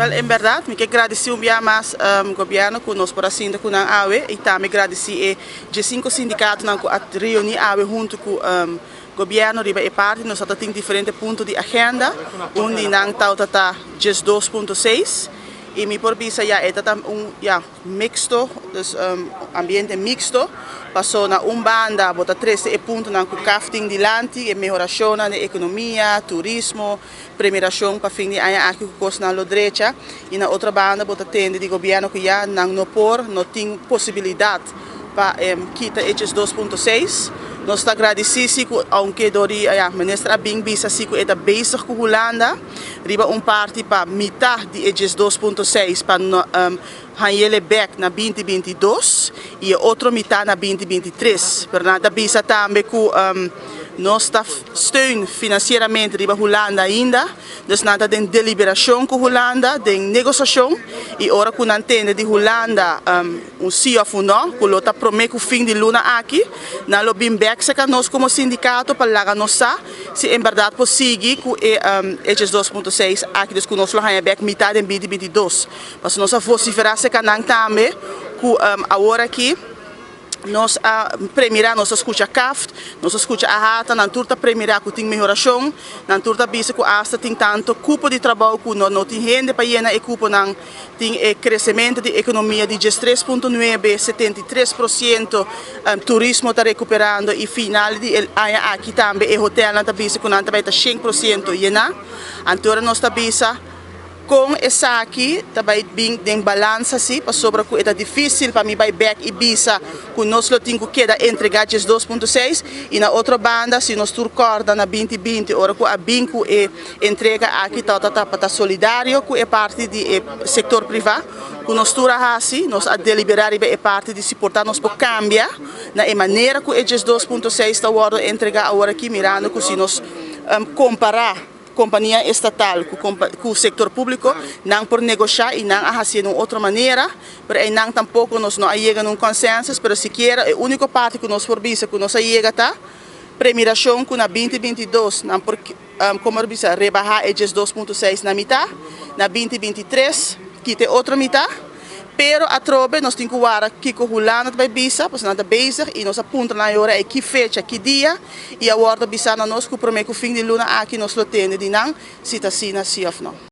Wel, en berdad, mi ke gradici un bia mas gobierno cu nos por a sinta cu nan awe y tambe gradici e 15 sindicatonan cu a reuni awe hunto cu gobierno riba e parti. Nos ta tin diferente punto di agenda, un di nan tawata ta 12.6 y mi por bisa ya e ta un, ya, mixto, dus ambiente mixto, paso na un banda bo ta trece e puntonan cu CAFT tin dilanti, e mehoracionnan den economia, turismo, premiracion pa fin di aña aki cu cosnan lo drecha, y na otro banda bo ta tende di gobierno cu ya nan no por, no tin posibilidad pa kita e 2.6. Nos ta agradeci si cu aunke door di, ya, minister a bin bisa si cu e ta bezig cu Hulanda riba un parti pa mitad di e 2.6 pa hañ'ele bek na 2022 y e otro mitad na 2023. Pero nan ta bisa tambe cu nos ta steun financieramente riba Hulanda ainda, dus nan ta den deliberacion cu Hulanda, den negociacion, y ora cu nan tende di Hulanda un si of un no, cu lo ta prome cu fin di luna aki, nan lo bin bek cerca nos como sindicato pa laga nos sa si en berdad por sigui cu e 2.6 aki, dus cu nos lo haña bek mitad den 2022. Pasobra nos a vocifera cerca nan tambe cu awor aki nos a premira, nos a scucha CAFT, nos a scucha AHATA, nan tur ta premira cu tin mehoracion, nan tur ta bisa cu hasta tin tanto cupo di trabou cu no tin hende pa yena e cuponan, tin e crecemento di economia di 13.9, 73%, turismo ta recuperando y final di e aña aki tambe e hotelnan ta bisa cu nan ta bay ta 100% yena. Anto nos ta bisa con esaki ta bay bin den balansa si, pasobra cu ta dificil pa mi bay bek y bisa cu nos lo tin cu keda entrega 2.6 y na otro banda, si nos tur corda na 2020, ora cu a bin cu e entrega aki, ta pa solidario cu e parti di e sector priva cu nos tur a hasi, nos a delibera riba e parti di si por ta nos por cambia na e manera cu e 2.6 ta wordo entrega awor aki, mirando cu si nos compara compania estatal cu sector publico, nan por negocia y nan a haci di otro manera, pero ey nan tampoco nos no a yega na un consensus. Pero sikiera e unico parti cu nos por bisa cu nos a yega ta premiracion cu na 2022 nan por como bisa rebaha e 2.6 na mitad, na 2023 kita otro mitad. Pero atrobe nos tin cu warda kico Hulanda bay bisa, pues nan ta bezig y nos a puntra nan ora e ki fecha, ki dia, y awor ta bisa na nos cu prome cu fin di luna aki nos lo tende di nan, si ta asina, si of no.